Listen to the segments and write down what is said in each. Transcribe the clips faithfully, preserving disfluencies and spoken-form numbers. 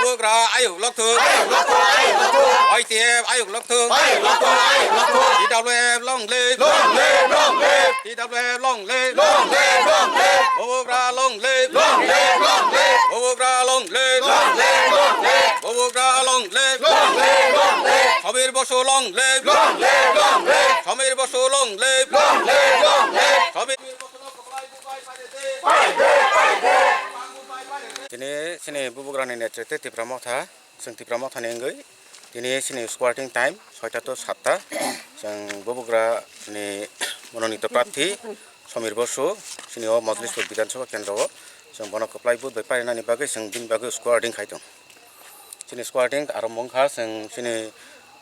Bubagra ayuk lokthung. Y T F ayuk lokthung. T W F long live. T W F long live. Bubagra long live. Bubagra long live. Bubagra long live. Somir Basu long live. Somir Basu long live. Somir Tini chini Bubagrani netrite Tipra Motha, chwng Tipra Mothani wngwi tini chini squatting time soita to satta. Chwng Bubagrani mononito prarthi Somir Basu, chini o Mojlispur Bidhan Sabha Kendro o chwng bono kwplai vote bai parinani bagwi chwng bini bagwi squatting khai tong. Chini squatting aro mungkha chwng chini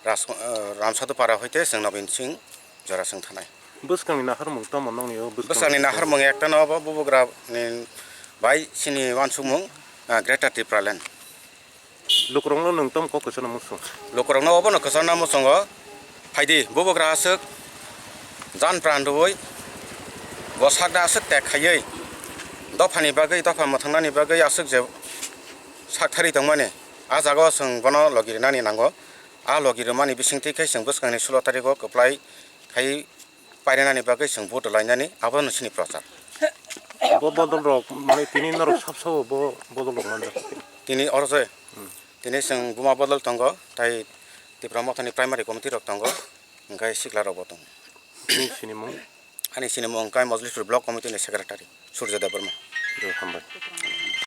Ras-, eh, Ramsadhu Para hoite chwng Nobin Singh jora chwng thanai. Bwskangni naharmung tamo nongni o bwskang? Bwskangni naharmung ekta no bo Bubagrani bai chini uansukmung, ah, Greater Tipraland. Lukurokno nwng tamo kok kwchangno muchung? Lukurokno obono kwchangno muchungo, phaidi Bubagra aswk jan pran rwui bo sakno aswk tek khaiwi dophani bagwi, dopha mwthangnani bagwi aswk je sakthari tongmani, a jagao chwng bono logi rwnani nango. A logi rwmani bisingtwi khe chwng bwskangni sulo tariko kwplai khai parinani bagwi chwng vote lainani, abono chini prochar. Bo bodol rok, mane, tini norok sab sabo bo bodol rok manjak. Tini oro se, tini chwng buma bodol tongo, tai Tipra Mothani primary committee rok tongo, hwnkhe sikla rok bo tongo. Nini sinimung? Ani sinimung wngkha Mojlispur block committee ni secretary Surjo Debbarma. Hambai.